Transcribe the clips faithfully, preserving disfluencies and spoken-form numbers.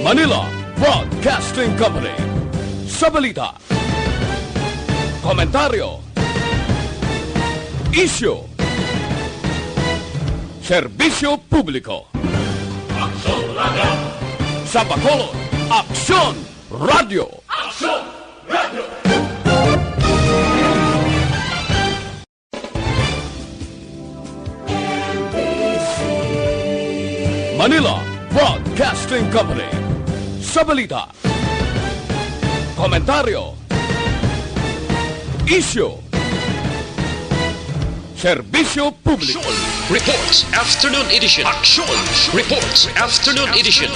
Manila Broadcasting Company. Sa balita, komentaryo, isyu, serbisyo publiko. Aksyon Radio. Sa Bacolod, Aksyon Radio. Aksyon Radio. Manila Broadcasting Company. Sa balita, komentaryo, isyu, serbisyo publiko. Aksyon Reports Afternoon Edition. Aksyon Reports Afternoon Edition.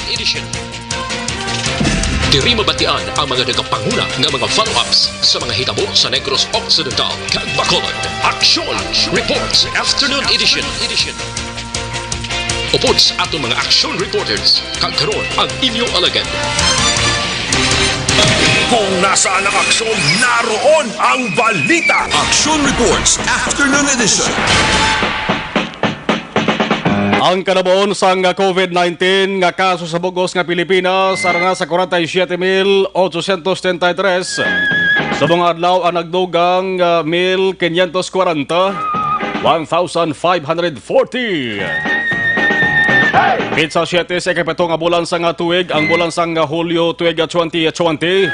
Diri mabatian ang mga nagapanguna nga mga follow-ups sa mga hitabo sa Negros Occidental kag Bacolod. Aksyon Reports Afternoon Edition. Upod sa aton mga action reporters, kag karon ang inyo alagad. Kung nasaan ang aksyon, naroon ang balita. Action Reports Afternoon Edition. Ang kalabuon sang covid nineteen nga kaso sa bug-os nga Pilipinas ara na sa forty-seven mil eight hundred thirty-three. Subong adlaw ang nagdugang, ah, mil quinientos kwarenta, one thousand five hundred forty. Petsa siete sa ikapito nga bulan sang tuig, ang bulan sang Hulyo tuig twenty twenty.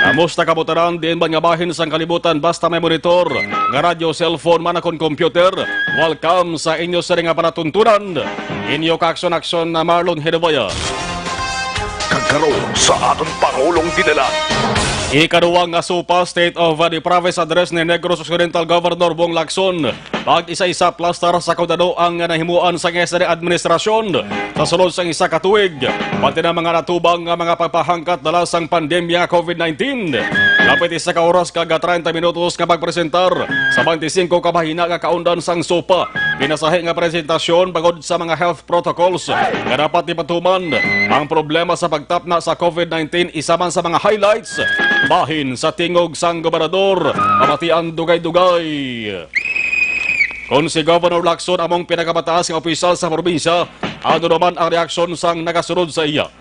Kamusta kabutaran diin man nga bahin sang kalibutan, basta may monitor nga radyo, cellphone man akon computer? Welcome sa inyo sa nga palatuntunan. Inyo kaakson-akson na Marlon Hedovaya. Kag karon sa aton Pangulong Ginela. Ikaduwa nga SOPA, State of the Province Address ni Negros Occidental Governor Bong Lacson. Pag-isa-isa plastar sa kaundadoan nga nahimuan sang S D A administrasyon sa sulod sang isa ka tuig, pati na mga natubang nga mga pagpahangkat dala sang pandemya covid nineteen. Kapit isa ka oras kag treinta minutos nga pagpresentar sa twenty-cinco ka bahina nga kaundan sang SOPA, ginasahi nga presentasyon bangod sa mga health protocols nga dapat ipatuman. Ang problema sa pagtapna sa covid nineteen isa man sa mga highlights bahin sa tingog sang gobernador, mabatian dugay-dugay. Kon si Governor Lacson among pinakamataas nga opisyal sa probinsya, ano naman ang reaksyon sang nagasunod sa iya?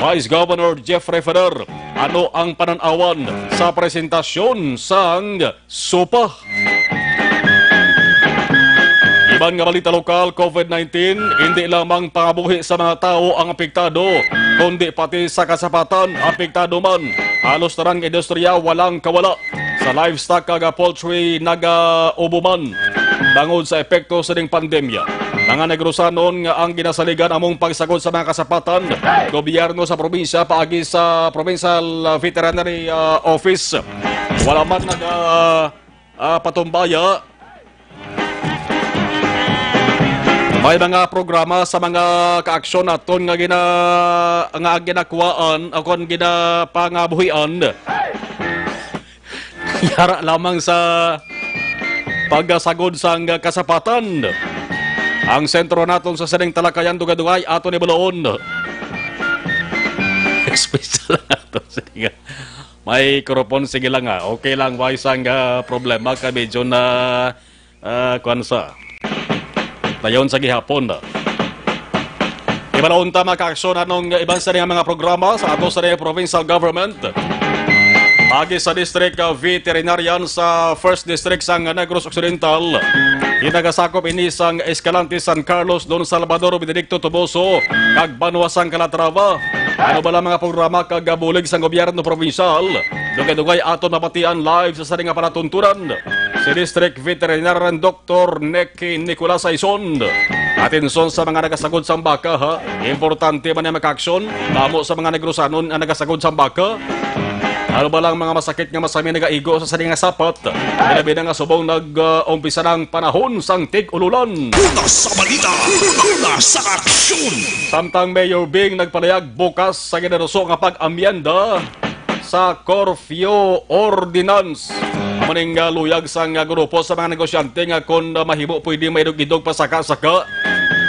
Vice Governor Jeffrey Ferrer, ano ang panan-awan sa presentasyon sang SOPA? Iban nga balita lokal, covid nineteen, hindi lamang pangabuhi sa mga tawo ang apektado, kundi pati sa kasapatan apektado man. Halos tanan nga industriya walang kawala. Sa livestock kag poultry nagaubo man bangod sa epekto sining pandemya. Mga Negrosanon nga ang ginasaligan among pagsagod sa mga kasapatan, gobyerno sa probinsya paagi sa Provincial Veterinary, ah, Office, wala man nag, ah, ah, patumbaya. May mga programa sa mga kaaksyon naton nga gina-, nga ginakuhaan o kon ginapangabuhian. Yara lamang sa pagasagod sang kasapatan. Ang sentro naton sa sining talakayan, dugay-dugay aton ibaloon. Special lang ato. Sige nga. May kurupon, sige lang, ah. Okay lang, way sang, ah, problema ka, medyo na, ah, kuwan sa. Dayon sa gihapon, ah. Ibalaon ta, mga kaaksyon, anong iban sa mga programa sa ato sa provincial government. Agi sa district, ah, veterinarian sa First District sang Negros Occidental, ginagasakop ini sang Escalante, San Carlos, Don Salvador, Benedicto, Toboso, kag Banwa sang Calatrava. Ano bala mga programa kag bulig sang gobyerno probinsyal? Dugay-dugay aton mabatian live sa sini nga palatuntunan si District Veterinarian Doctor Nicky Nicolas Aison. Atenson sa mga nagasagod sang baka, ha. Importante man ang makaaksyon. Damo sa mga Negrosanon ang nagasagod sang baka. Ano ba lang mga masakit nga masami nagaigo sa sini nga sapat? Labi na nga subong nag, ah, umpisa na ang panahon sang tig-ululan. Una sa balita, una sa aksyon. Samtang Mayor Bing nagpalayag bukas sa ginaruso nga pag-amyenda sa curfew ordinance. Amo ning, ah, luyag sang, ah, grupo sa mga negosyante nga kon, ah, mahimo pwede maidog-idog pa saka-saka.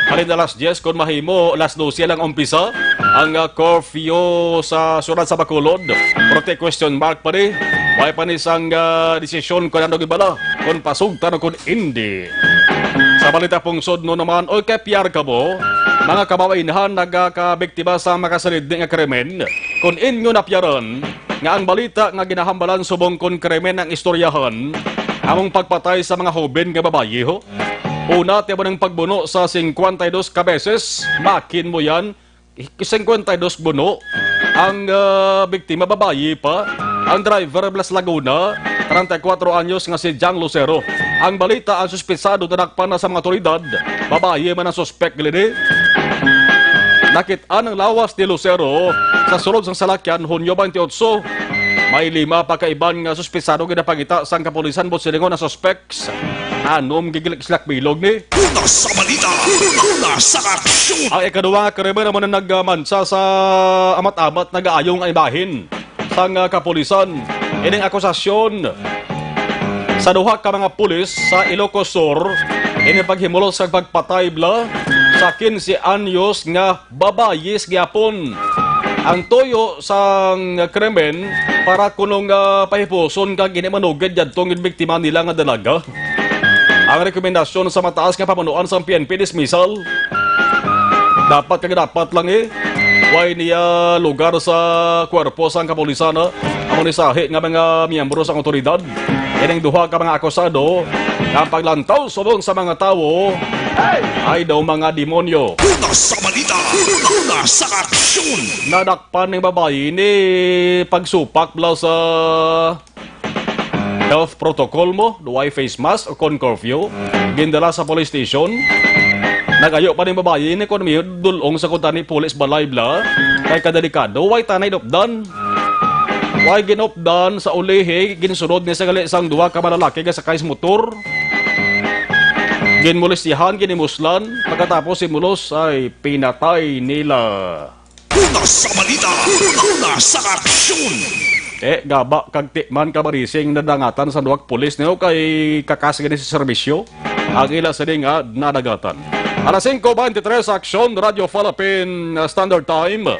Halin na alas diyes, kon mahimo alas dose lang umpisa ang, ah, curfew sa siyudad sa Bacolod. Pero ti question mark pa ni. May pa ni sang, ah, desisyon kon ano gibala, kon pasugtan o kon indi. Sa balita pungsod no naman, o kay piyar kamo, mga kababainhan nagakabiktima sa makasalidni nga krimen, kung inyo napiyaran nga ang balita nga ginahambalan subong kon krimen ang istoryahan, among pagpatay sa mga hoben nga babayi, ho? Una, ti amo nang pagbuno sa singkwenta y dos ka beses, makin mo yan, singkwenta y dos buno. Ang, ah, biktima, babayi pa. Ang driver, Blas Laguna, treinta y cuatro anyos nga si Jang Lucero. Ang balita, ang suspitsado nadakpan na sa mga otoridad. Babayi man ang suspek, lini. Nakit-an ang lawas ni Lucero sa sulod sang salakyan, Hunyo twenty-eight. May lima pa ka iban nga suspitsado ginapangita sang kapulisan, buot silingon ang suspek. Anom gigilik sila bilog ni. Una sa balita, una sa aksyon. Ang ikaduha nga krimen amo na nagmansa sa amat-amat nagaayo nga imahen sang, ah, kapulisan. Ining akusasyon sa duha ka mga pulis sa Ilocos Sur, ini paghimulos sa pagpatay bala sa quince anyos nga babayis gyapon. Ang tuyo sang krimen para kuno nga pahipuson kag ginmanugid yadto nga biktima nila nga dalaga. Ang rekomendasyon sa mataas nga pamunuan sang P N P, dismissal. Dapat kag dapat lang, eh. Way niya lugar sa kwerpo sang kapulisan, ah. Amo ni sahi nga mga miyembro sang otoridad. Ining duha ka mga akusado nga paglantaw subong sa mga tawo ay daw mga demonyo. Una sa balita, una sa aksyon. Nadakpan ning babayi ni pagsupak bala sa health protocol mo, do I face mask o kon curfew? Gindala sa police station. Nagayo pa ning babayi ni kon may dulong sa kuntani police balay bala. Kay kadelikado, way tanay dopdan. Way ginupdan sa ulihi, ginsunod ni sa gali sang duha ka malalaki nga sakay sa motor. Ginmolestihan, ginimuslan, pagkatapos himulos ay pinatay nila. Una sa balita, una sa aksyon. Eh, gaba kag timan ka marising nadangatan sa duha ka pulis niyo kay kakas gani sa serbisyo. Ang ila sini nga nadagatan. Alas singko beintitrés, Aksyon, Radyo Philippine Standard Time.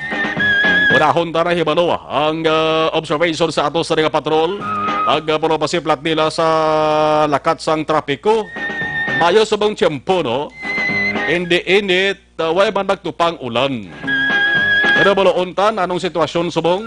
Unahon ta na hibalo ang, ah, observation sa ato sa nga patrol. Ang, ah, puro pasiplat nila sa lakat sang trapiko. Mayo subong tiyempo, no? Hindi init, ah, way man nagtupang ulan. Pero baloon ta anong sitwasyon subong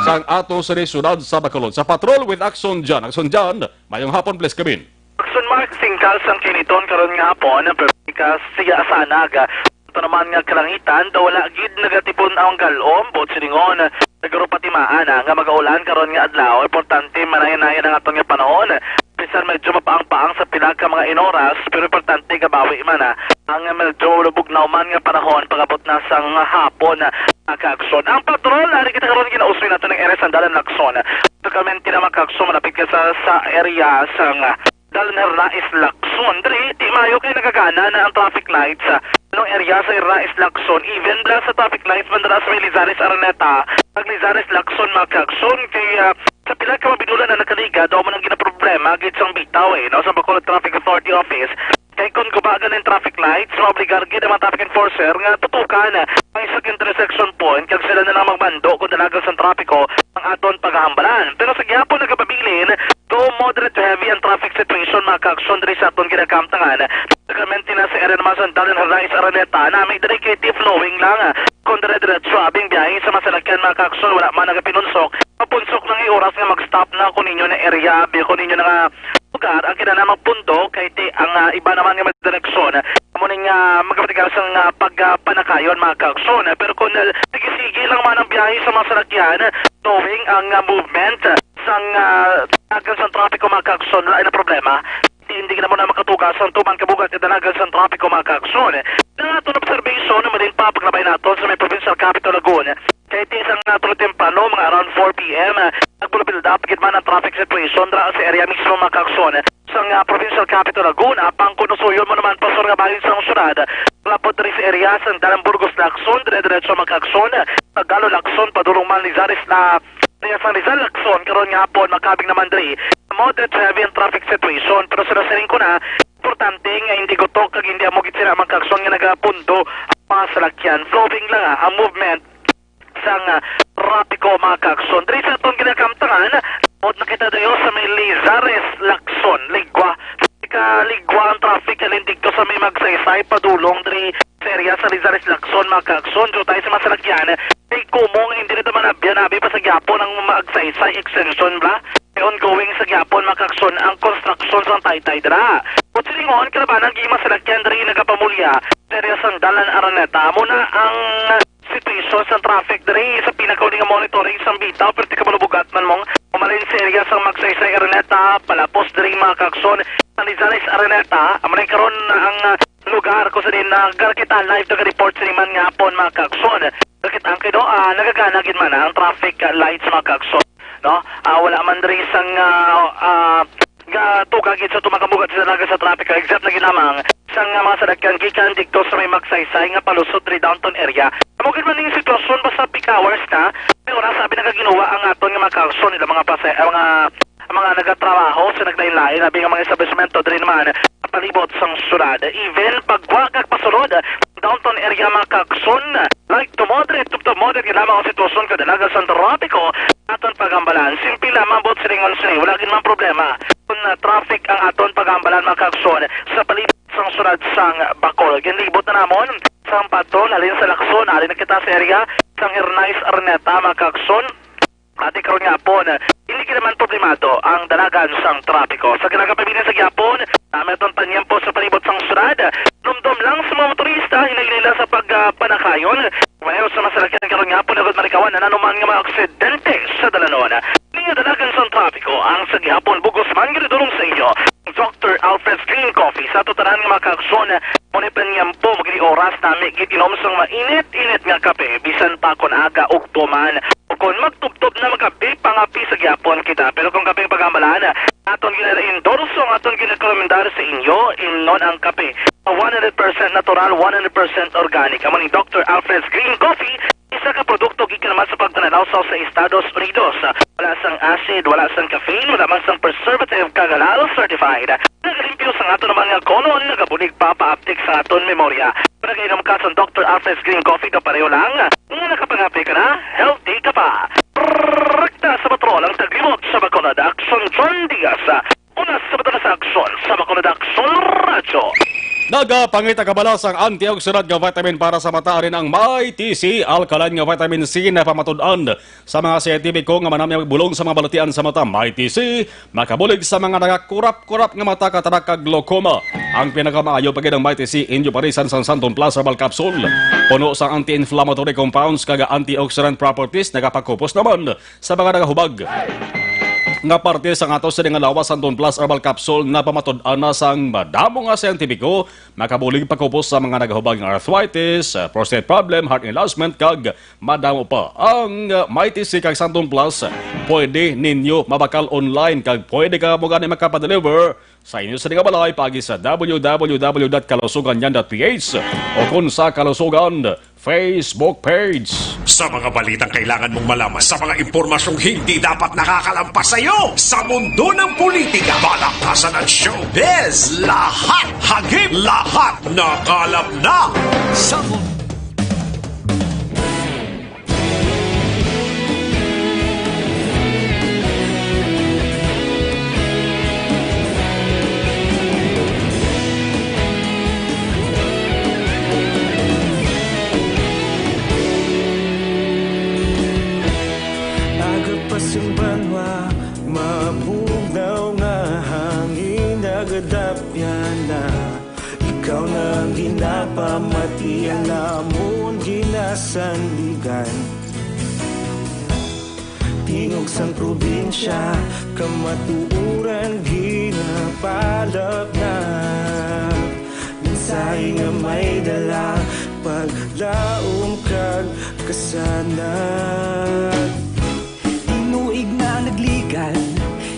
sang ato sa syudad sa Bacolod. Sa Patrol with Action Jan. Action Jan, mayong hapon, please come in. Action Mark, singkal sang kiniton karon nga hapon, pero ka siya sa anaga. Ito naman nga kalangitan, daw wala gid nagatipon ang galom, buot silingon. Siguro patimaan, ah, nga magaulan karon nga adlaw. Importante, manayan-nayan ang aton nga panahon. Bisan medyo mapaang-paang sa pila ka mga inoras, pero importante gabawi man, ah, ang medyo bugnaw man nga panahon pag-abot na sang hapon, ah, mga kaaksyon. Ang patrol, ari kita karon, ginausway nato ng area sang Dalan Lacson. Sa Clementina, mga kaaksyon, malapit ka sa, sa area sang, ah, Dalan Hernais Lacson. Diri, di maayo kay nagagana na ang traffic lights, ah, anong area sa Hernais Lacson. Even bala sa traffic lights man dira sa may Lizares Araneta, ang Lizares Lacson, mga kaaksyon, kay, ah, sa pila ka mga binulan na nakaligad, daw man ang ginaproblema gid sang bitaw, eh, no, sa Bacolod Traffic Authority Office. Kay kung guba gani ang traffic lights, maobligar gid ang mga traffic enforcer nga tutukan ang isa ka intersection point kag sila na lang magmando kung dalagan sang trapiko ang aton pagahambalan. Pero sa gihapon nagapabilin, go moderate to heavy ang traffic situation, mga kaaksyon, diri sa aton ginakamtangan. Sa Clementina, sa area naman sa Dalan Hernais Araneta, nami diri kay di flowing lang. Kung dire-diretso abing biyahe sa masalakyan, mga kaaksyon, wala man nagapinunsok. Mapunsok lang ang oras nga mag-stop na kung inyo na area, abi, kung inyo na nga lugar ang kinahanglan magpundo, kay ti ang, ah, iba naman nga mga direksyon, amo ning, ah, magkapatigal sang, ah, pag, ah, panakayon, mga kaaksyon. Pero kung, ah, sige-sige lang man ang biyahe sa mga salakyan, knowing ang, ah, movement sang, ah, dalagan sang trapiko, mga kaaksyon, lain na problema. Di, hindi na mo na makatugas ang tuman kabugat nga dalagan sang trapiko, mga kaaksyon. Ang aton observation naman din pa paglabay naton sa may provincial capital Lagoon. Kay ti sang, ah, tulo temprano, mga around four P M, ah, nagbulo build up gid man ang traffic situation dira sa area mismo, mga kaaksyon, sang, ah, provincial capital Lagoon. Apang kung nusuyon mo naman pastor nga bahin sa syudad, lapot diri sa area sang Dalan Burgos Lacson, dire-diretso, mga kaaksyon, Tagalog Lacson, padulong man Lizares na area sang Rizal Lacson karon nga hapon, makabig naman diri. Moderate to heavy ang traffic situation, pero sa nasiring ko na, importante nga hindi gutok kag hindi amo gid sila, mga kaaksyon, nga nagapundo ang mga salakyan. Flowing lang, ah, ang movement sang, ah, trapiko, mga kaaksyon. Diri sa atong ginakamtangan, abot na kita dayon sa may Lizares Lacson, Ligwa. kaligwa ang traffic halin didto sa may Magsaysay padulong diri sa area sa Rizales Lacson, mga kaagsoon. Diyutay sa mga salakyan, may kumong hindi na man abyan, abi pa sa gyapon ang Magsaysay extension bala. May ongoing sa gyapon, mga kaagsoon, ang construction sang taytay dira. Buot silingon, kalabanan gid mga salakyan diri nagapamulya sa area sang Dalan Araneta. Amo na ang situation sa traffic diri sa pinakauli nga monitoring sang bitaw, pero ti kabalo bug-at man mong umalin sa area sang Magsaysay Araneta, palapos diri, mga kaagsoon, San Rizales Araneta. Amo na karon ang, ah, lugar kung saan nagakita live, nag-report sini man nga hapon, mga kaagsoon. Nakita ang kay do, ah, nagagana gid man ang traffic, ah, lights, mga kaagsoon, no? Ah, wala man diri sang, ah, ah, gatuga gid sa tumakabugat sa dalagan sa trapiko, except na gid lamang sang, ah, mga salakyan gikan didto sa may Magsaysay nga palusot diri downtown area. Amo gid man ning sitwasyon basta peak hours na, may oras abi nagaginuwa ang aton nga mga kaagsoon, ila mga pasa-, ang mga, ang mga nagatrabaho sa naglain-lain abi nga mga establishmento diri naman sa palibot sang syudad. Even pagwa kag pasulod downtown area, mga kaagsoon, light to moderate, tubtob moderate gid lamang ang sitwasyon kadalagan sang trapiko aton paghambalan. Simple lamang, buot silingon sini, wala gid man problema kung, ah, traffic ang aton paghambalan, mga kaagsoon, sa palibot sang syudad sang Bacolod. Ginlibot na namon sang patrol halin sa Lacson, halin na kita sa area sang Hernais Araneta, mga kaagsoon. Ati karon nga hapon, hindi gid man problemado ang dalagan sang trapiko. Sa ginagapabilin sa gihapon, naa may aton panyempo sa palibot sang syudad. Numdom lang sa mga motorista, hinay-hinay lang sa pagpanakayon. Mayo sa mga salakyan karon nga hapon, agod malikawan ang anuman nga mga aksidente sa dalanon. Ninyo dalagan sang trapiko, ang sa gihapon bug-os man ginadulong sa inyo Doctor Alfred's Green Coffee. Sa aton tanan nga mga kaagsoon, mo ni panyempo, magili oras nami gid inom sang mainit-init nga kape, bisan pa kon aga ug tuman. O kon magtubtob na, magkape, pangape sa gihapon kita. Pero kung kape ang paghambalan, aton gina-endorso, ang aton ginarekomendar sa inyo, imnon ang kape. One hundred percent natural, one hundred percent organic. Amo ni Doctor Alfred's Green Coffee, isa ka produkto gikan naman sa pagpanalawsaw sa Estados Unidos. Wala sang acid, wala sang caffeine, wala man sang preservative, kag halal certified. Nagalimpyo sang aton mga kolon, nagabulig pa paaptik sa aton memorya. Nagainom ka sang Doctor Alfred's Green Coffee, kapareho lang nga nakapangape ka na, healthy ka pa. Rekta sa patrol ang taglibot sa Bacolod, Action John Diaz. Una sa patrol sa Action sa Bacolod, Action Radyo. Nagapangita ka bala sang antioxidant nga vitamin para sa mata? Ari ang Mighty C, alkaline nga vitamin C na pamatud-an sa mga siyentipiko nga manami bulong sa mga balatian sa mata. Mighty C, makabulig sa mga nagakurap-kurap nga mata, katarak kag glaucoma. Ang pinakamaayo pa gid ang Mighty C, inyo parisan sang Santon Plus Herbal Capsule. Puno sang anti-inflammatory compounds kag antioxidant properties, nagapakupos naman sa mga nagahubag nga parte sang ato sini nga lawas. Santon Plus Herbal Capsule na pamatud-an na sang madamo nga siyentipiko, makabulig pakupos sa mga nagahubag nga arthritis, prostate problem, heart enlargement, kag madamo pa. Ang, uh, Mighty C kag Santon Plus, pwede ninyo mabakal online kag pwede kamo gani makapadeliver sa inyo sini nga balay paagi sa w w w dot kalusugan yan dot p h o kon sa Kalusugan Facebook page. Sa mga balitang kailangan mong malaman, sa mga impormasyong hindi dapat nakakalampas sa iyo, sa mundo ng politika, balaktasan at showbiz, lahat hagip, lahat nakalap na. Sa mundo Aga pa sang banwa, mabugnaw nga hangin nagadapyan na. Ikaw na ang ginapamati, ang amon ginasandigan. Tingog sang probinsya, kamatuoran ginapalapnap. Mensahe nga may dala, paglaom kag kasanag. Tinuig na nagligan,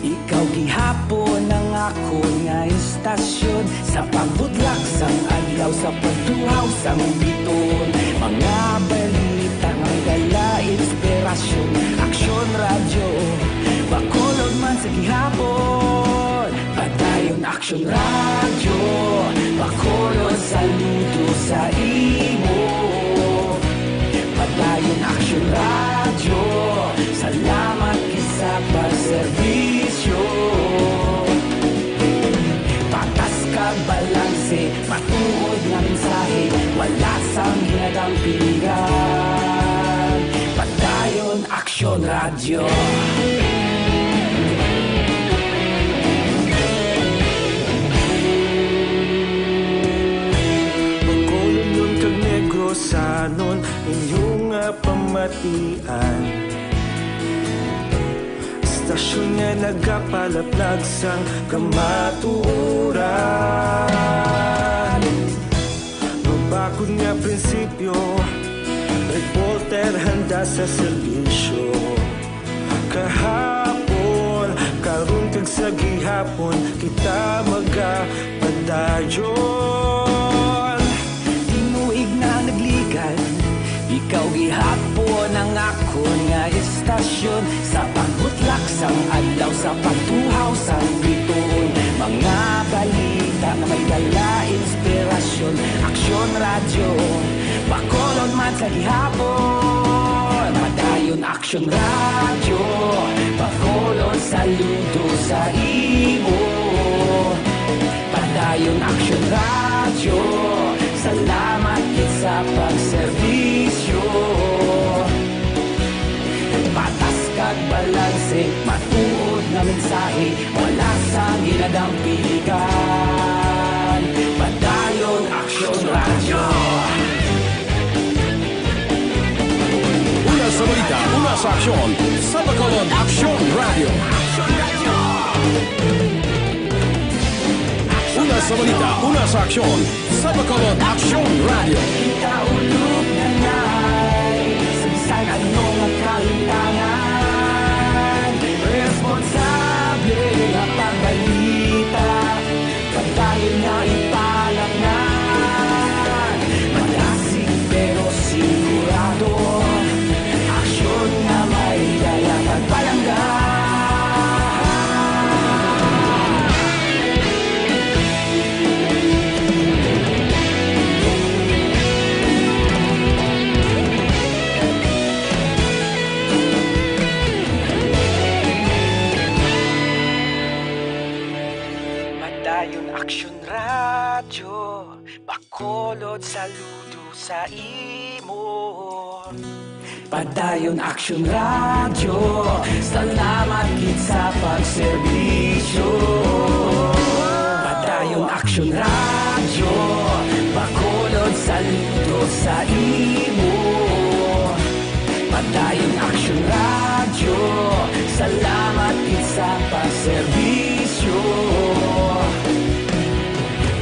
ikaw gihapon ang akon nga istasyon. Sa pagbudlak sang adlaw, sa pagtuhaw sang biton, mga balita nga dala inspirasyon. Aksyon Radyo, Bacolod man sa gihapon. Padayon Aksyon Radyo, Bacolod, saludo sa imo. Padayon Aksyon Radyo, salamat gid sa pagserbisyo. Patas Pilihan, Padayon Aksyon Radyo. Bacolodnon kag Negrosanon, inyo nga pamatian. Estasyon nga nagapalaplag sang kamatuoran. Mabakod nga prinsipyo, reporter handa sa serbisyo. Kahapon, karon kag sa gihapon, kita magapadayon. Tinuig na nagligan, ikaw gihapon ang akon nga istasyon. Sa pagbutlak sang adlaw, sa pagtuhaw sang bituon, mga balita nga may dala inspirasyon. Aksyon Radyo, Bacolod man sa gihapon. Padayon Aksyon Radyo, Bacolod saludo sa imo. Padayon Aksyon Radyo, salamat gid sa pagserbisyo. Patas kag balanse, matuod nga mensahe, wala sang ginadampiligan. Padayon Aksyon Radyo. Una sa balita, una sa aksyon, sa Bacolod Aksyon Radyo. Una sa balita, una sa aksyon, sa Bacolod Aksyon Radyo. Kita ulog na nay, sa bisan ano nga kalimtangan, responsable nga pagbalita, padayon nga ipalapnan. Madasig pero sigurado, aksyon nga may dala kag palangga. Padayon Aksyon Radyo, Bacolod saludo sa imo. Padayon Aksyon Radyo, salamat gid sa pagserbisyo. Padayon Aksyon Radyo, Bacolod saludo sa imo. Padayon Aksyon Radyo, salamat gid sa pagserbisyo.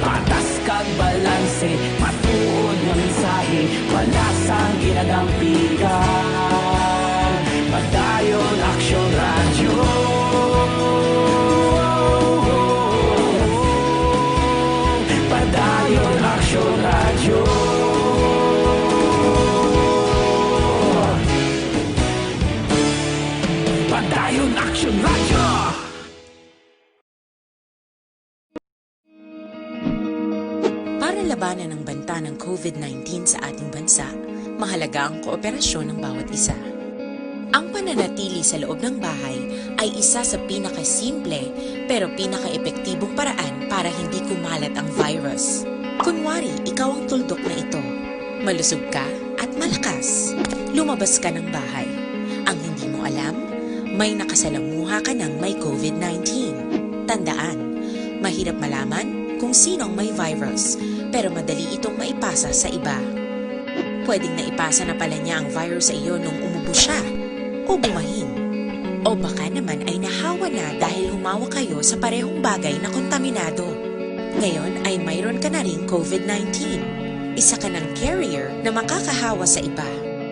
Patas kag balanse, matuod nga mensahe, wala sang ginadampigan. Padayon Aksyon Radyo. Padayon Aksyon Radyo. Padayon Aksyon Radyo. Para labanan ang banta ng COVID nineteen sa ating bansa, mahalaga ang kooperasyon ng bawat isa. Ang pananatili sa loob ng bahay ay isa sa pinakasimple pero pinakaepektibong paraan para hindi kumalat ang virus. Kunwari, ikaw ang tuldok na ito. Malusog ka at malakas. Lumabas ka ng bahay. Ang hindi mo alam, may nakasalamuha ka ng may COVID nineteen. Tandaan, mahirap malaman kung sino ang may virus, pero madali itong maipasa sa iba. Pwedeng naipasa na pala niya ang virus sa iyo nung umubo siya o bumahin. O baka naman ay nahawa na dahil humawak kayo sa parehong bagay na kontaminado. Ngayon ay mayroon ka na ring COVID nineteen. Isa ka ng carrier na makakahawa sa iba.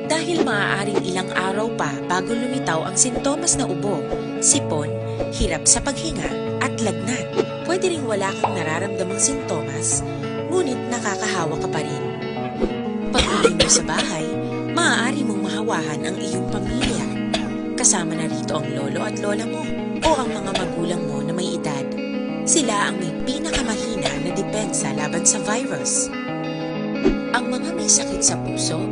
Dahil maaaring ilang araw pa bago lumitaw ang sintomas na ubo, sipon, hirap sa paghinga, at lagnat. Pwede ring wala kang nararamdamang sintomas, ngunit nakakahawa ka pa rin. Pag-uwi mo sa bahay, maaari mong mahawahan ang iyong pamilya. Kasama na rito ang lolo at lola mo o ang mga magulang mo na may edad. Sila ang may pinakamahina na depensa laban sa virus. Ang mga may sakit sa puso,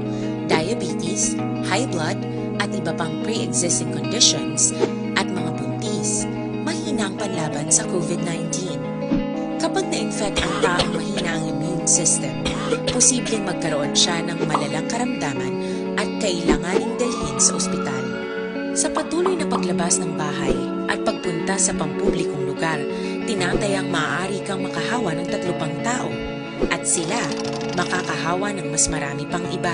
diabetes, high blood, at iba pang pre-existing conditions, at mga buntis, mahina ang panlaban sa COVID nineteen. Kapag na-infect ang taong mahina ang immune system, posibleng magkaroon siya ng malalang karamdaman at kailanganing dalhin sa ospital. Sa patuloy na paglabas ng bahay at pagpunta sa pampublikong lugar, tinatayang maaari kang makahawa ng tatlo pang tao at sila makakahawa ng mas marami pang iba.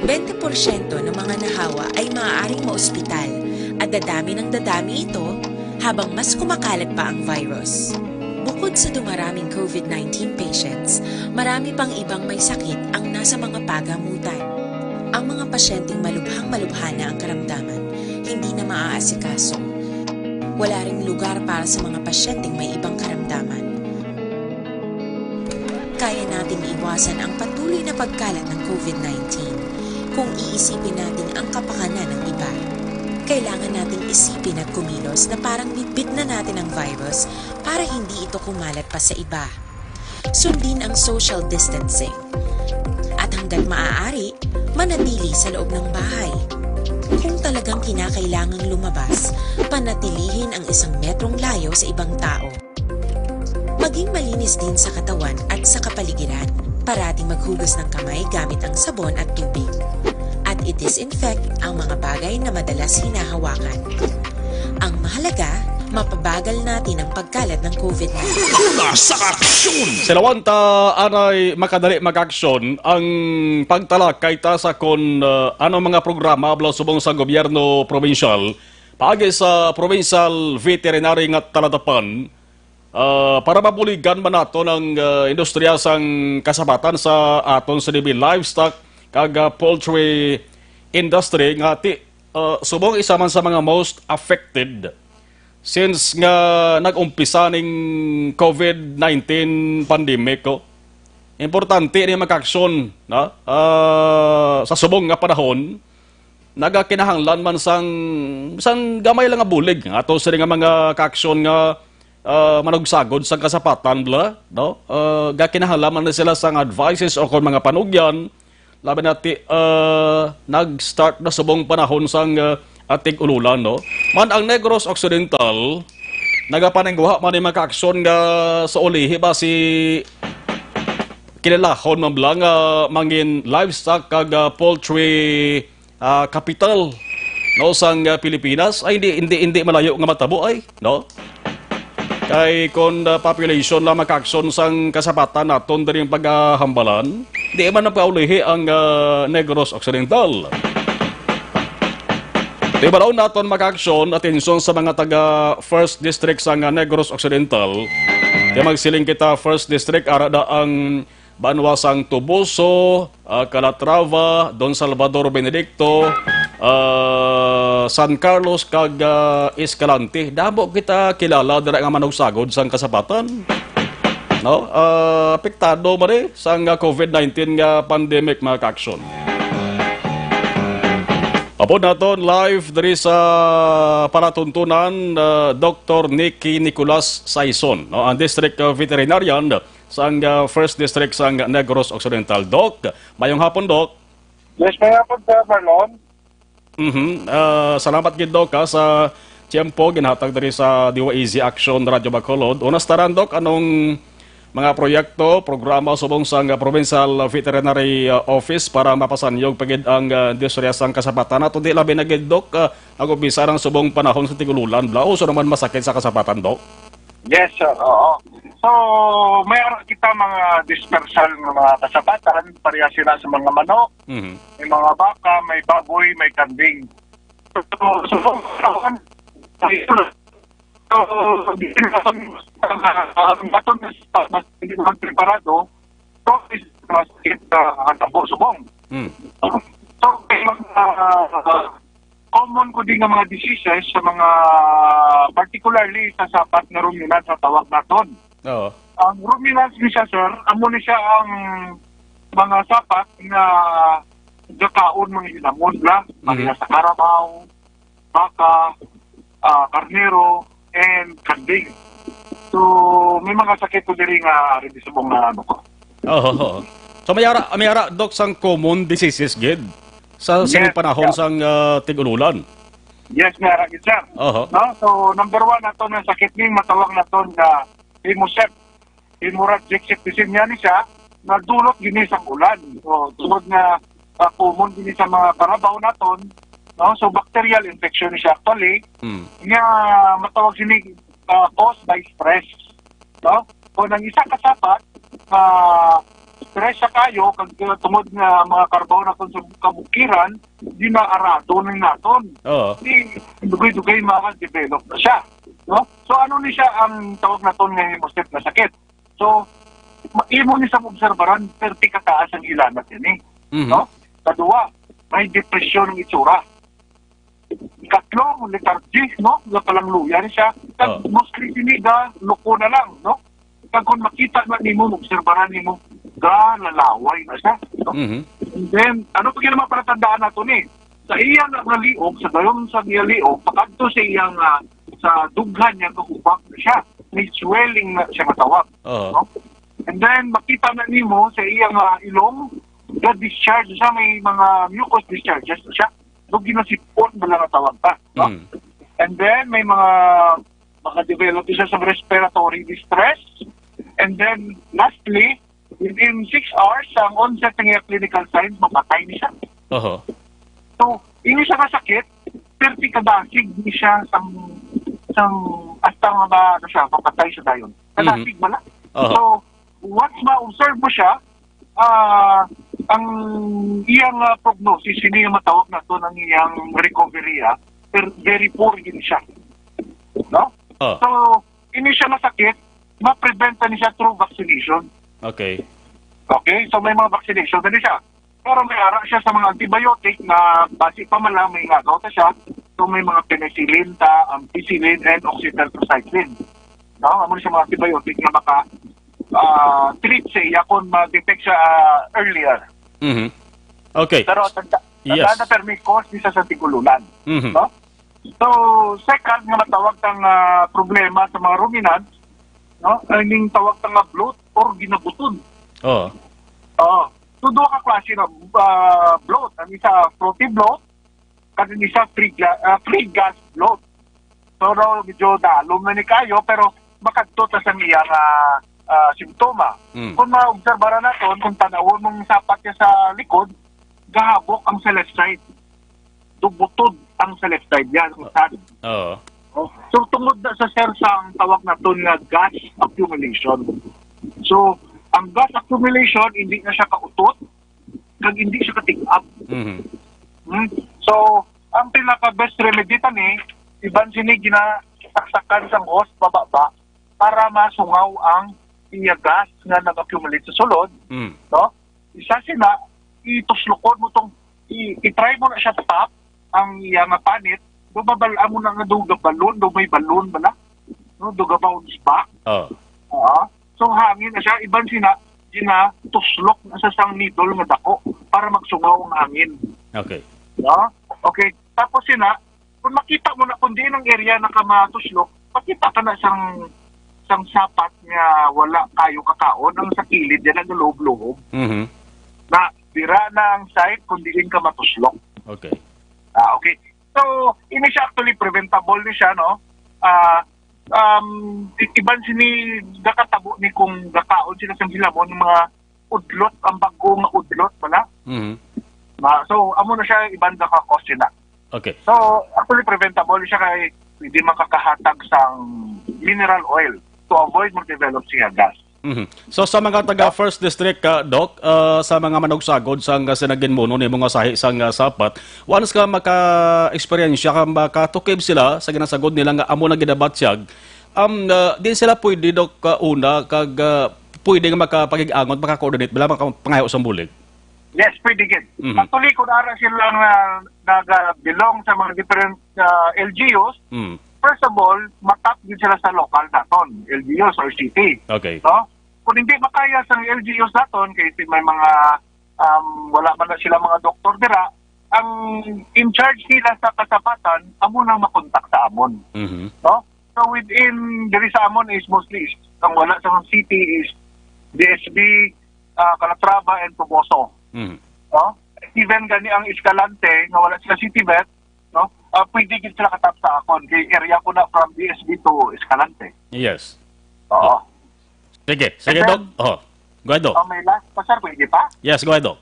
Bente porsyento ng mga nahawa ay maaaring maospital at dadami ng dadami ito habang mas kumakalat pa ang virus. Bukod sa dumaraming COVID nineteen patients, marami pang ibang may sakit ang nasa mga pagamutan. Ang mga pasyenteng malubhang-malubha na ang karamdaman, hindi na maaasikaso. Wala ring lugar para sa mga pasyenteng may ibang karamdaman. Kaya nating iwasan ang patuloy na pagkalat ng COVID nineteen kung iisipin natin ang kapakanan ng iba. Kailangan nating isipin at kumilos na parang bitbit na natin ang virus para hindi ito kumalat pa sa iba. Sundin ang social distancing. At hanggat maaari, manatili sa loob ng bahay. Kung talagang kinakailangang lumabas, panatilihin ang isang metrong layo sa ibang tao. Maging malinis din sa katawan at sa kapaligiran. Parating maghugas ng kamay gamit ang sabon at tubig. At i-disinfect ang mga bagay na madalas hinahawakan. Ang mahalaga, mapabagal natin ang pagkalat ng COVID nineteen. Una sa aksyon! Sa lawanta, anay makadali mag-aksyon ang pagtalakay ta sa kon, uh, ano mga programa bala subong sa gobyerno probinsyal, paagi sa provincial veterinary nga talatapan, ah, para mabuligan man naton ang, ah, industriya sang kasapatan sa aton sini livestock kag, ah, poultry industry nga ti, ah, subong isa man sa mga most affected since nga nag-umpisa ning COVID nineteen pandemic, oh. Importante ni makaaksyon na, ah, sa subong nga panahon, nagakinahanglan man sang bisan gamay lang nga bulig nga ato sini nga mga kaaksyon nga, ah, manugsagod sang kasapatan, bala, no? Ah, gakinahanglan man sila sang advices o kon mga panugyan, labi na ti, ah, nag-start na subong panahon sang, ah, ating ululan, no? Man ang Negros Occidental, nagapaningguha man ni mga kaaksyon nga sa ulihi ba si kililahon man bala nga mangin livestock kag, ah, poultry, ah, capital, no, sang, ah, Pilipinas, ay hindi, hindi, hindi malayo nga matabo ay, no? Kay kon, ah, population lang makaaksyon sang kasapatan naton diri ang paghambalan, di man napaulihi ang, ah, Negros Occidental. Tibaron naton makaaksyon, atensyon sa mga taga First District sang, ah, Negros Occidental. Kay magsiling kita First District, ara da ang banwa sang Toboso, ah, Calatrava, Don Salvador Benedicto, ah, San Carlos, kag, ah, Escalante. Damo kita kilala dira nga manugsagod sang kasapatan. No? Ah, apektado man eh sang, ah, COVID nineteen nga pandemic, mga kaaksyon. Upod naton live diri sa palatuntunan, ah, Doktor Nicky Nicolas Saison, no, ang District, ah, Veterinarian sang, ah, First District sang Negros Occidental. Doc, mayong hapon, Doc. Yes, mayong hapon, Sir Marlon. Mhm. Ah, salamat gid, Doc, ha, sa tiyempo ginhatag diri sa D Y A Z Action Radio Bacolod. Una sa tanan, Doc, anong mga proyekto, programa subong sang, ah, Provincial Veterinary, ah, Office para mapasanyog pa gid ang, ah, industriya sang kasapatan naton, di labi na gid, Doc, ah, nag-umpisa ang subong panahon sa tig-ululan, bala, o so naman masakit sa kasapatan, Doc? Yes, sir. Oo. So, may ara kita mga dispersal nga mga kasapatan, pareha sila sa mga manok, Mhm. may mga baka, may baboy, may kanding. So, so, so, so, di na ang, ang, ang baton na sa mas hindi man preparado, so, is mas, ah, ang tabo subong. Mm. So, may mga, ah, common ko din nga mga diseases sa mga, particularly sa sapat nga ruminants sa tawag naton. Oo. Ang ruminants ni siya, sir, amo ni siya ang mga sapat nga gakaon mga hinamon la, Mhm. pareha sa karabaw, baka, ah, karnero, and kanding. So, may mga sakit ko diri nga ari di subong nga ano ko. Oo, oo. So, may ara, may ara, Doc, sang common diseases gid sa Yes, sining panahon yeah. sang, ah, tig-ululan? Yes, may ara gid, sir. Oho. No? So, number one nato nga sakit ni matawag naton nga hemocep. Hemorrhagic septicemia ni siya, nagdulot gini sa ulan. So, tungod nga, ah, common gini sa mga karabaw naton, no? So, bacterial infection ni siya actually. Mm. Nga matawag sini, ah, caused by stress, no? Kung ang isa ka sapat, ah, stress sa kayo, kag, uh, tungod nga mga karabaw naton sa kabukiran, di na arado ni naton. Oo. Di, dugay-dugay maka-develop na siya, no? So, ano ni siya ang tawag naton nga hemoset nga sakit? So, ma-, imo ni sa obserbaran, perti kataas ang hilanat ini, Mhm. no? Kadua, may depresyon ang itsura. Ikatlo, lethargy, no? Nga palangluya ni siya. Kag Oh. mostly sini ga, loko na lang, no? Kag kung makita na nimo, obserbaran nimo, ga, lalaway na siya, no? Mhm. And then, ano pa gid ang mga palatandaan nato ni? Sa iya nga, nga liog, sa dayon sa iya liog, pakadto sa iyang, ah, sa dughan niya, kahubak na siya. May swelling na siya matawag, Oo. no? And then, makita na nimo sa iya nga ilong, ga-discharge siya, may mga mucus discharges na siya. So, ginasipon mo lang ang tawag pa, no? Mm. And then, may mga, maka-develop siya sa respiratory distress. And then, lastly, within six hours, ang onset ng iya clinical signs, mapatay ni siya. Oho. So, ini siya nga sakit, perti kadasig ni siya sang, sang, hasta nga ba, ano siya, mapatay siya dayon. Kadasig Mhm. bala. Oho. So, once ma-observe mo siya, ah, ang iyang, ah, prognosis, hindi niya matawag nato ng iyang recovery, ah, per-, very poor yun siya. No? Oh. So, ini siya masakit, ma-prevent na ni siya through vaccination. Okay. Okay? So, may mga vaccination na ni siya. Pero may ara siya sa mga antibiotic na basi pa man lang may ngagaw ta siya. So, may mga penicillin ta, ampicillin, and oxytetracycline. No? Amo ni siya mga antibiotic nga maka, ah, treat sa iya kung ma-detect siya, ah, earlier. Mhm. Okay. Pero tanda, Yes. tanda na, pero may cause ni siya sa tigululan. Mhm. No? So, second nga matawag tang, ah, problema sa mga ruminants, no? Ay ning tawag ta nga bloat or ginabutod. Oo. Oo. So, duha ka klase na, ah, bloat. Ang isa, frothy bloat, kag ang isa, free ga-, ah, free gas bloat. So, daw, medyo dalom na ni kayo, pero makadto ta sa iya nga, ah, simptoma. Mm. Kung maobserbaran naton, kung tanawon mong sapat niya sa likod, gahabok ang sa left side. Dubutod ang sa left side, yan, ang sad. Oo. Oh. So, tungod na sa, sir, sa ang tawag naton nga gas accumulation. So, ang gas accumulation, hindi na siya kautot, kag hindi siya katig-ap. Mhm. Hmm? So, ang pinaka best remedy tani, iban sini ginasaksakan sang hose pababa para masungaw ang iya gas nga nag-accumulate sa sulod, Mm. no? Isa sina, ituslukon mo tong, i-, i-try mo na siya top, ang iya nga panit, do mabal-a mo na nga do gabalon, do may balon bala, no? Do ga-bounce back. Oh. Oo. So, hangin na siya, iban sina, ginatuslok na sa sang needle nga dako para magsungaw ang hangin. Okay. No? Okay. Tapos sina, kung makita mo na kung diin ang area na ka matuslok, makita ka na sang, sang sapat nga wala kayo kakaon, ang sa kilid, yan ang loob-loob. Mhm. Na, dira na ang site kung diin ka matuslok. Okay. Ah, okay. So, ini siya actually preventable ni siya, no? Ah, um, i-, iban sini gakatabo ni kung gakaon sila sa hilamon, yung mga udlot, ang bago nga udlot, bala? Mhm. Ma-, so, amo na siya, iban gaka-cause sina. Okay. So, actually preventable siya kay pwede makakahatag sang mineral oil to avoid mag-develop siya gas. Mhm. So, sa mga taga First District, ka, Doc, ah, sa mga manugsagod sang, ah, sinaginmuno nimo nga sahi sang, ah, sapat, once ka maka-eksperyensya, ka makatukib sila sa ginasagod nila nga amo na ginabatyag, um, ah, din sila pwede, Doc, ah, una, kag, ah, pwede nga makapakig-angot, maka-coordinate, bala, makapangayo sang bulig? Yes, pwede gid. Mhm. Actually, kung ara sila nga naga-belong sa mga different, ah, L G Us, Mm. first of all, matap gid sila sa local naton, L G Us or city. Okay. No? Kung hindi makaya sa L G Us naton, kay may mga, um, wala man na sila mga doktor dira, ang in charge nila sa kasapatan, amo nang makontak sa amon. Mhm. No? So within, diri sa amon is mostly, is, ang wala sa city is D S B, ah, Calatrava, and Toboso. Mhm. No? Even gani ang Escalante, nga wala sila city vet, no? Ah, pwede gid sila katap sa akon. Kay area ko na from D S B to Escalante. Yes. Oo. Sige, sige, And then, Doc. Oh, go ahead, Doc. Oh, may last pa, sir, pwede pa? Yes, go ahead, Doc.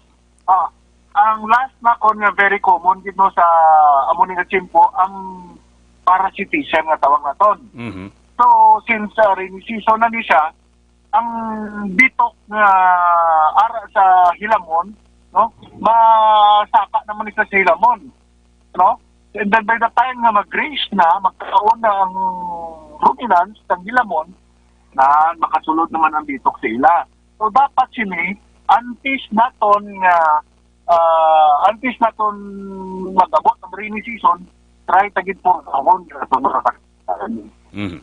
Ah, ang last na kon nga very common gid, no, sa amo ni nga tiyempo, ang parasitism nga tawag naton. Mhm. So, since, ah, rainy season na ni siya, ang bitok nga ara sa hilamon, no, masaka naman ni sa hilamon, no? And then by the time nga mag-graze na, magkaon na ang ruminants, ang hilamon, na makasulod naman ang bitok sa ila. So, dapat sini, antes naton nga, ah, antes naton mag-abot ang rainy season, try ta gid purgahon nga itong mga pagkaon. Mhm.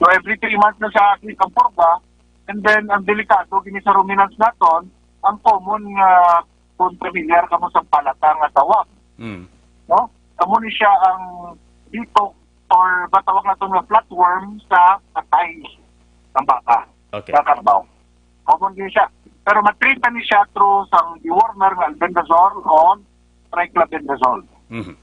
So, every three months na siya ang purga, and then ang delikado gini sa ruminants naton, ang common nga, kung familiar kamo sa palata nga tawag, Mm. no? Amo ni siya ang bitok or matawag naton nga flatworm sa atay ng baka, Okay. sa karbaw. Common din siya. Pero matreat ni siya through sang dewormer nga albendazole o triclabendazole. Mhm.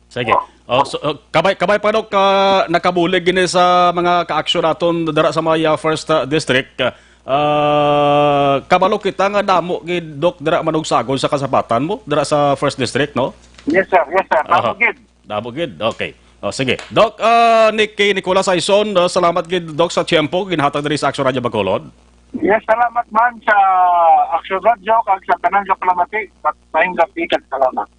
Sige. Oh. Oh, so, uh, kabay, kabay pa, Doc, uh, nakabulig gini sa mga kaaksyon naton dira sa may, uh, first, uh, district. Uh, kabalo kita nga damo gid, Doc, dira manugsagon sa kasapatan mo, dira sa first district, no? Yes, sir. Yes, sir. Aha. Damo gid. Damo gid. Okay. Oh, sige. Doc, uh, Nicky Nicolas Aison, uh, salamat gid, Doc, sa tiyempo ginhatag diri sa Action Radio Bacolod. Yes, salamat man sa Action Radio kag sa tanan nga palamati. Sa tayong gabi, kag salamat.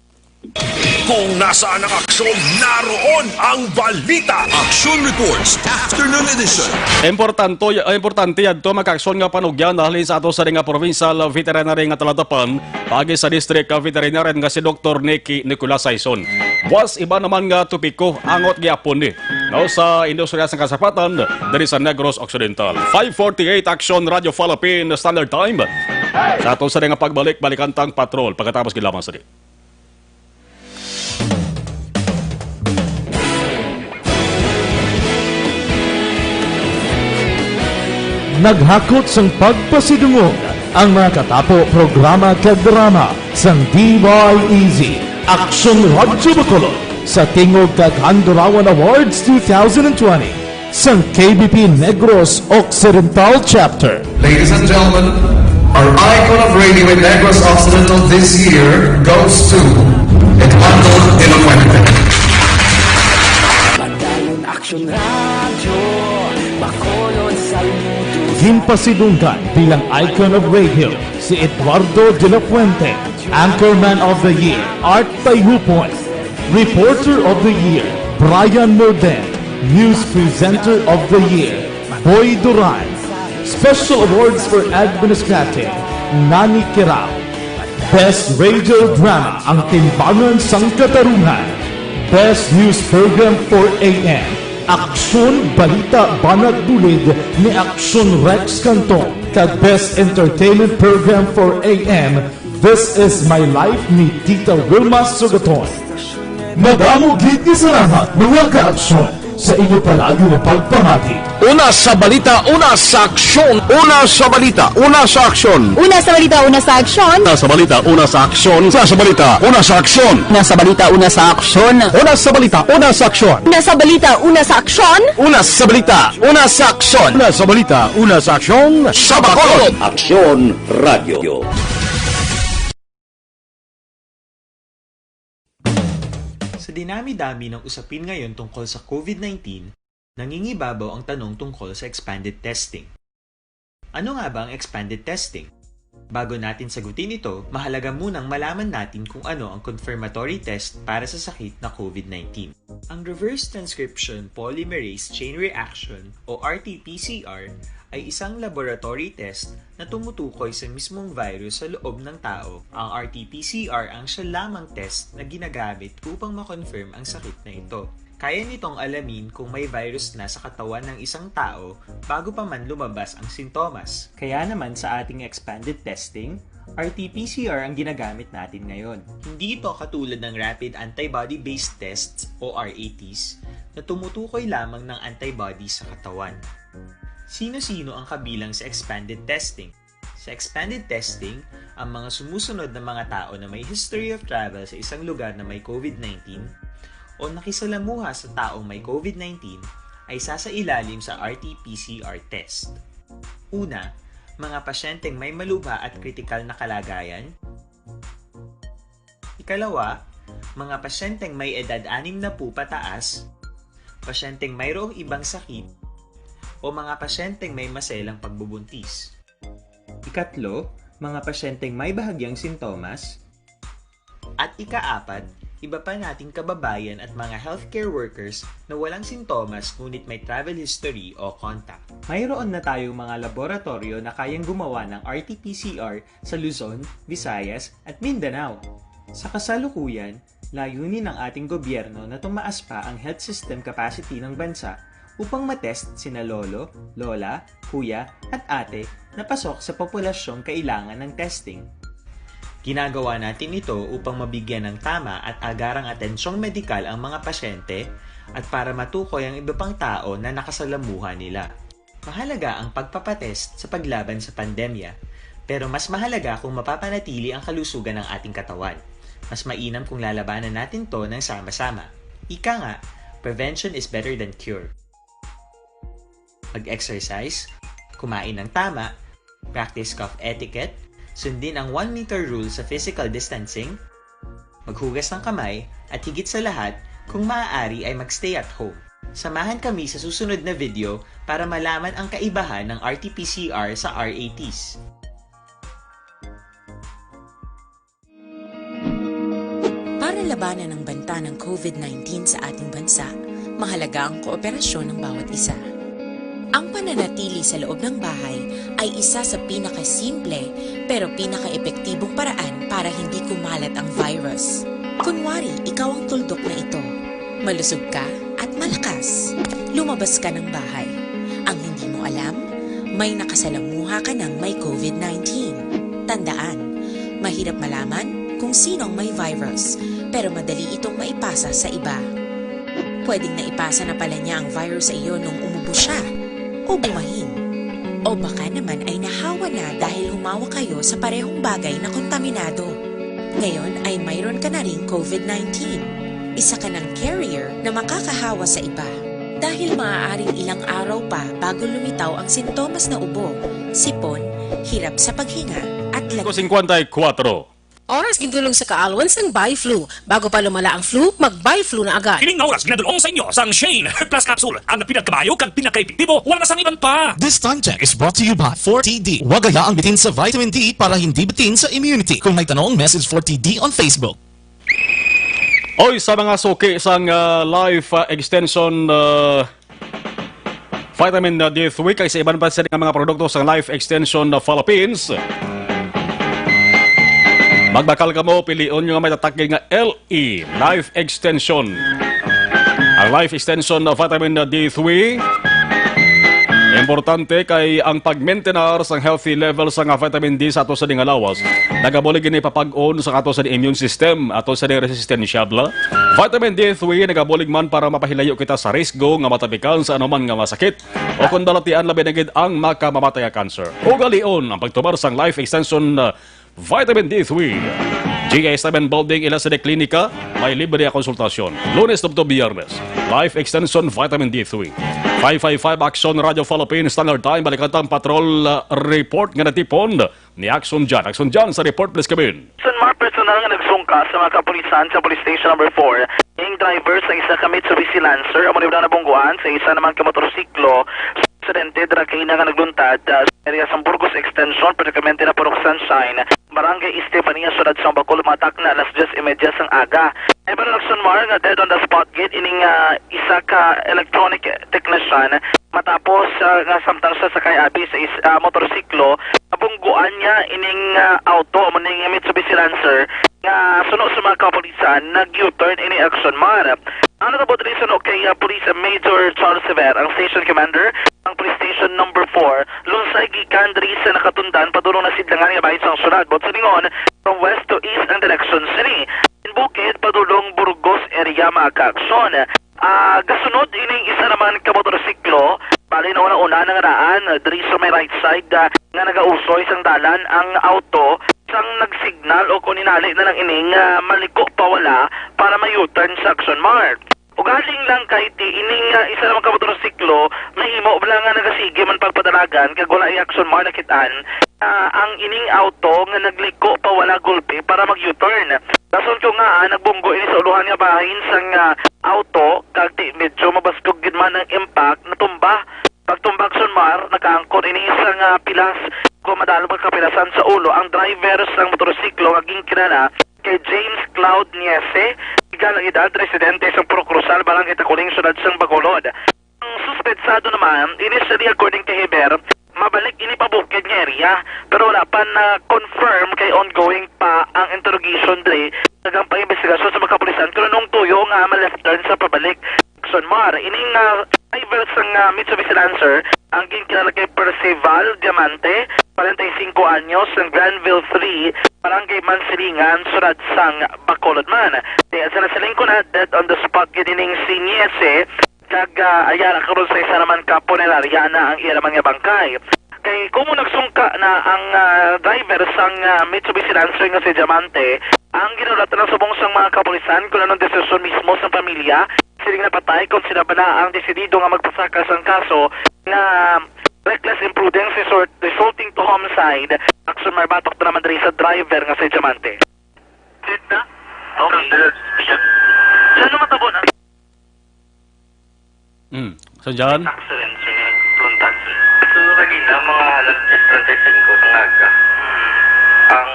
Kung nasaan ang aksyon, naroon ang balita. Action Reports, Afternoon Edition. Importante, importante yadto, mga kaaksyon, nga panugyan halin sa ato sa nga provincial veterinary nga talatapan paagi sa district veterinarian nga si Doktor Nicky Nicolas Saison. Buwas iba naman nga topiko, angot gyapon ni, no, sa industriya sang kasapatan diri sa Negros Occidental. Five forty-eight Action Radio Philippine Standard Time. Sa ato sa nga pagbalik, balikan tang patrol pagkatapos gid lamang sa di. Naghakot sang pagpasidungog ang mga katapo, programa kag drama sang D Y E Z, Action Radyo Bacolod, sa tingog kag Handurawan Awards two thousand twenty sang K B P Negros Occidental Chapter. Ladies and gentlemen, our icon of radio in Negros Occidental this year goes to Eduardo de la Fuente. Padayon Action Radio, Bacolod, saludos. Ginpasidunggan bilang icon of radio si Eduardo de la Fuente, Anchorman of the Year, Art Tayhupon, Reporter of the Year, Brian Morden, News Presenter of the Year, Boy Duran. Special Awards for Administrative, Nani Kirao. Best Radio Drama, Ang Timbangan sang Katarungan. Best News Program for A M, Aksyon Balita Banat Bulid ni Aksyon Rex Canton, kag Best Entertainment Program for A M, This Is My Life ni Tita Wilma Sugaton. Madamo gid nga salamat, mga kaaksyon, sa inyo palagi nga pagpamati. Una sa balita, una sa aksyon. Una sa balita, una sa aksyon. Una sa balita, una sa aksyon. Una sa balita, una sa aksyon. Una sa balita, una sa aksyon. Una sa balita, una sa aksyon. Una sa balita, una sa aksyon. Una sa balita, una sa aksyon. Una sa balita, una sa aksyon. Una sa balita, una sa aksyon. Sa Bacolod. Aksyon Radio. Sa dinami-dami ng usapin ngayon tungkol sa COVID nineteen, nangingibabaw ang tanong tungkol sa expanded testing. Ano nga ba ang expanded testing? Bago natin sagutin ito, mahalaga munang malaman natin kung ano ang confirmatory test para sa sakit na COVID nineteen. Ang reverse transcription polymerase chain reaction o R T P C R ay isang laboratory test na tumutukoy sa mismong virus sa loob ng tao. Ang R T P C R ang siya lamang test na ginagamit upang ma-confirm ang sakit na ito. Kaya nitong alamin kung may virus na sa katawan ng isang tao bago pa man lumabas ang sintomas. Kaya naman sa ating expanded testing, R T P C R ang ginagamit natin ngayon. Hindi ito katulad ng rapid antibody-based tests o R A Ts na tumutukoy lamang ng antibody sa katawan. Sino-sino ang kabilang sa expanded testing? Sa expanded testing, ang mga sumusunod na mga tao na may history of travel sa isang lugar na may COVID nineteen o nakisalamuha sa taong may COVID nineteen ay sasailalim sa R T P C R test. Una, mga pasyenteng may malubha at kritikal na kalagayan. Ikalawa, mga pasyenteng may edad anim na po pataas, pasyenteng mayroong ibang sakit, o mga pasyenteng may maselang pagbubuntis. Ikatlo, mga pasyenteng may bahagyang sintomas. At ikaapat, iba pa nating kababayan at mga healthcare workers na walang sintomas ngunit may travel history o contact. Mayroon na tayong mga laboratorio na kayang gumawa ng R T P C R sa Luzon, Visayas, at Mindanao. Sa kasalukuyan, layunin ng ating gobyerno na tumaas pa ang health system capacity ng bansa upang matest sina lolo, lola, kuya, at ate na pasok sa populasyong kailangan ng testing. Ginagawa natin ito upang mabigyan ng tama at agarang atensyong medikal ang mga pasyente at para matukoy ang iba pang tao na nakasalamuha nila. Mahalaga ang pagpapatest sa paglaban sa pandemya, pero mas mahalaga kung mapapanatili ang kalusugan ng ating katawan. Mas mainam kung lalabanan natin to ng sama-sama. Ika nga, prevention is better than cure. Mag-exercise, kumain ng tama, practice cough etiquette, sundin ang one meter rule sa physical distancing, maghugas ng kamay, at higit sa lahat, kung maaari ay mag-stay at home. Samahan kami sa susunod na video para malaman ang kaibahan ng R T P C R sa R A Ts. Para labanan ang banta ng COVID nineteen sa ating bansa, mahalaga ang kooperasyon ng bawat isa. Ang pananatili sa loob ng bahay ay isa sa pinakasimple pero pinakaepektibong paraan para hindi kumalat ang virus. Kunwari, ikaw ang tuldok na ito. Malusog ka at malakas. Lumabas ka ng bahay. Ang hindi mo alam, may nakasalamuha ka ng may COVID nineteen. Tandaan, mahirap malaman kung sino ang may virus, pero madali itong maipasa sa iba. Pwedeng naipasa na pala niya ang virus sa iyo nung umubo siya, o bumahin. O baka naman ay nahawa na dahil humawak kayo sa parehong bagay na kontaminado. Ngayon ay mayroon ka na ring COVID nineteen. Isa ka ng carrier na makakahawa sa iba. Dahil maaaring ilang araw pa bago lumitaw ang sintomas na ubo, sipon, hirap sa paghinga, at lag- Ko singkwenta y kuwatro. Oras gindulong sa kaalwan sang Biflu. Bago pa lumala ang flu, mag-Biflu na agad. Kining nga oras ginadul-ong sa inyo sang Shane Plus Capsule, ang pinakamayo kag pinakaepektibo, wala na sang iban pa. This time check is brought to you by four T D. Huwag hayaan bitin sa vitamin D para hindi bitin sa immunity. Kung may tanong, message four T D on Facebook. Oy, sa mga suki sang, ah, Life, ah, Extension, ah, Vitamin D three kag sa iban pa sila nga mga produkto sang Life Extension na Philippines. Magbakal kamo, pilion nyo nga may tatak gid nga L E, Life Extension. Ang Life Extension na Vitamin D three, importante kay ang pag-maintain sang healthy level sang vitamin D sa ato sa ding lawas. Nagabulig ini papag-on sa ato sa immune system, ato sa resistensya, bla. Vitamin D three nagabulig man para mapahilayo kita sa risgo nga matapikan sa anuman nga masakit o kon balatian labi na gid ang makamamatay nga cancer. Ugalion ang pagtumar sang Life Extension, uh, Vitamin D three. G A seven Building, ila sa Clinica, may libre nga konsultasyon. Lunes tubtob Biyernes. Life Extension Vitamin D three. Five five five Action Radio Philippines, Standard Time, balikan ta ang patrol, uh, report nga natipon ni Action John. Action John, sa report, please come in. Sunmar, personal nga nagsungka sa mga kapulisan sa Police Station Number four, ang driver sa isa ka Mitsubishi Lancer, amo ni nabungguan sa isa naman ka motorsiklo sa aksidente dira kaina nga nagluntad, ah, sa area sang Burgos Extension, predikamente na Purok Sunshine, Barangay Estefania, Siyudad sang Bacol, matak na alas diyes y media sang aga. Ay, pero Sunmar nga dead on the spot gid ining, ah, isa ka electronic technician matapos, ah, nga samtang siya sakay abi sa is-, ah, motorsiklo, nabungguan niya ining, ah, auto, amo ning Mitsubishi Lancer, nga suno sa mga kapulisan, nag-U-turn ini, Action Mar. Ang nakabot diri suno kay, ah, Police Major Charles Sever, ang station commander ang Police Station Number four, lunsay gikan diri sa nakatundan padulong na sidlangan nga bahin sang syudad. Buot silingon, from west to east ang direction sini. Bukid padulong Burgos area, mga kaaksyon. Ah, gasunod ining isa naman ka motorsiklo, bali na una-una nangaraan diri sa may right side, ah, nga nagausoy sang dalan ang auto sang nagsignal o kon hinali na lang ining, ah, maliko pawala para ma-U-turn sa Action Mart. Ug Galing lang kay ti ining, ah, isa naman ka motorsiklo, nahimo bala nga nagasige man pagpadalagan kag wala i-action mark nakit-an, ah, ang ining auto nga nagliko pa wala gulpi para mag-U-turn. Rason ko nga, ah, nagbunggo ini sa uluhan nga bahin sang, ah, auto kag ti medyo mabaskog gid man ang impact, natumba. Pagtumba, action mark, nakaangkon ini sang, ah, pilas. Kung madalom nga kapilasan sa ulo ang driver sang motorsiklo nga ginkilala kay James Cloud Niese, legal ang edad, residente sa Purok Rosal, Barangay Taculing, siyudad sang Bacolod. Ang suspetsado naman, initially, according kay Heber, mabalik ini pa bukid nga area, pero wala pa na-confirm kay ongoing pa ang interrogation diri kag ang pag-imbestigasyon sa mga kapulisan kung anong tuyo nga ma-left turn sa pabalik. Action mark, ining, ah, driver sang, ah, Mitsubishi Lancer, ang ginkilala kay Percival Diamante, forty-five anyos, ng Granville three, Barangay Mansilingan, siyudad sang Bacolod man. Di sa nasiling ko na, dead on the spot gid ining si Niese, kag, ah, ayara karon sa isa naman ka punerarya na ang iya naman nga bangkay. Kay kumo nagsungka na ang, ah, driver sang, ah, Mitsubishi Lancer nga si Diamante, ang ginulatan na subong sang mga kapulisan kung anong desisyon mismo sang pamilya sining napatay, kung sila bala ang desidido nga magpasaka sang kaso nga reckless imprudence resort, resulting to homicide. Action mark, batok na naman diri sa driver nga si Diamante. Sit na? Okay. Saan naman tabo na? Mm. So, John? Accident, sir. Tuntas. So, kanina, mga alas tres treinta y cinco sa aga, ang,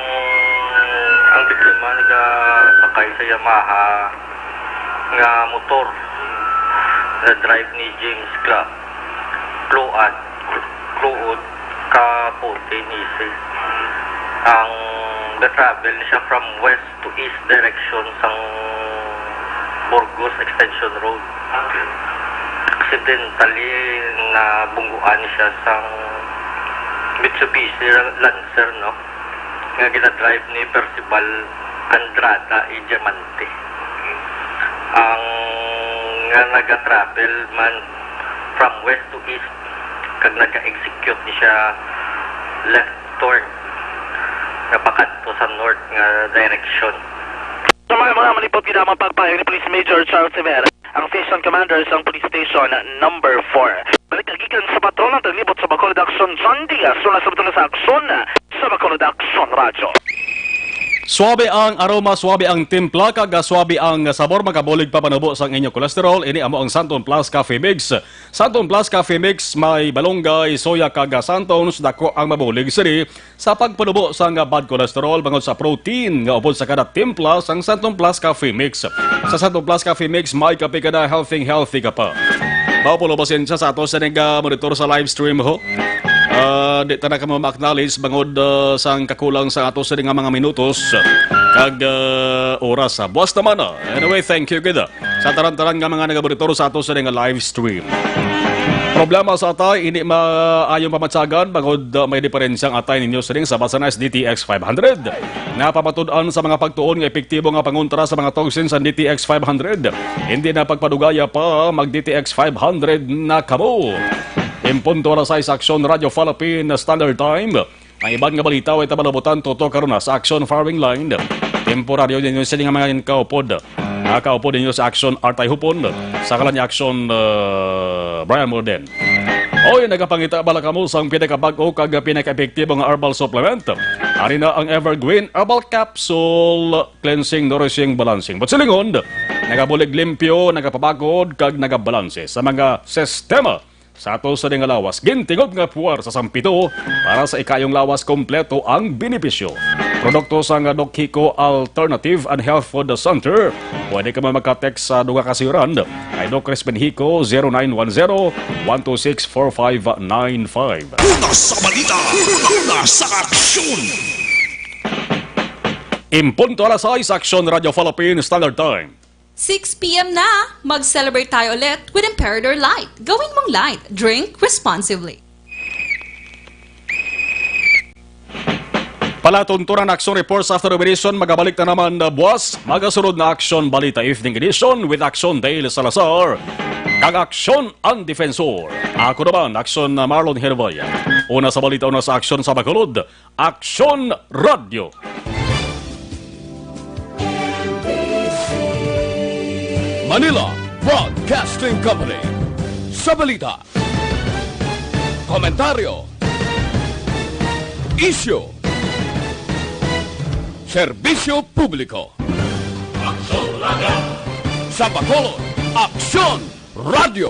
ang biktima nagasakay sa Yamaha nga motor. Na-drive ni James Cla-, Cload, Clood Capote Niese. Ang ga-travel ni siya from west to east direction sang Burgos Extension Road. Accidentally, nabungguan siya sang Mitsubishi Lancer, no? Nga ginadrive ni Percival Andrada y Diamante. Ang nga naga-travel man from west to east, kag naga-execute ni siya left turn nga pakadto sa north nga direction. Sa mga, mga malipot, gid ang pagpahayag ni Police Major Charles Rivera, ang station commander sang Police Station Number Four. Balik ka gikan sa patrol ang naglibot sa Bacolod Action, John Diaz, mula sa Bacolod sa Action, sa Bacolod Action Radio. Suabe ang aroma, suabe ang timpla, kag suabe ang sabor, makabulig pa panubo sang inyo cholesterol. Ini amo ang Santon Plus Coffee Mix. Santon Plus Coffee Mix may balunggay, soya, kag santon. Dako ang mabulig sini sa pagpanubo sang bad cholesterol bangod sa protein nga upod sa kada timpla sang Santon Plus Coffee Mix. Sa Santon Plus Coffee Mix, may kape ka na, healthy, healthy ka pa. Mao po, pasensya sa ato sa nag-, ah, monitor sa live stream, ho. Ah, di ta na kamo ma-acknowledge bangod, ah, sang kakulang sa ato sa nga mga minutos kag, ah, oras. Buwas naman, ah. Anyway, thank you gid, ah, sa tanan-tanan nga mga nagabonitor sa ato sa nga live stream. Problema sa atay, hindi maayong pamatsagan bangod, uh, may diferensya ang atay ninyo sining sa Basanaes D T X five hundred. Napamatud-an sa mga pagtuon nga epektibo nga pangontra sa mga toxins ang D T X five hundred. Hindi na pagpadugaya pa, mag D T X five hundred na kamo. Impunto alas sais, Aksyon Radyo Philippine Standard Time. Ang iban nga balita way ta malabutan tutok karon na sa Action Firing Line. Temporaryo ninyo sini nga mga kaupod. Ang kaupod ninyo sa Action Artay Hupon. Sa kalan ni Action, uh, Brian Morden. Oy, nagapangita bala kamo sang pinakabag-o kag pinakaepektibo nga herbal supplement? Ari na ang Evergreen Herbal Capsule Cleansing, Nourishing, Balancing. But silingon, nagabulig limpyo, nagapabakod, kag nagabalanse sa mga sistema sa ato sa nga lawas, gintingog nga puwersa sang pito para sa ikayong lawas, kompleto ang benepisyo. Produkto sang Doc Hico Alternative and Health Food Center. Pwede ka man magka-text sa duha ka sayuran kay Doc Crispin Hico, zero nine one zero, one two six, four five nine five. Una sa balita, una sa aksyon. Impunto alas sais, Aksyon Radyo Philippine Standard Time. Six p m na! Mag-celebrate tayo ulit with Emperador Light. Gawin mong light. Drink responsibly. Palatuntunan, Aksyon Reports after Revolution. Magabalik na naman na buwas. Magasunod na Aksyon Balita Evening Edition with Aksyon Dale Salazar kag Aksyon ang Defensor. Ako naman, Aksyon na Marlon Herboya. Una sa balita, una sa aksyon sa Bacolod. Aksyon Radyo. Manila, Broadcasting Company. Sa balita, komentaryo, isyu, serbisyo publiko. Aksyon Radio. Sa Bacolod, Aksyon Radio.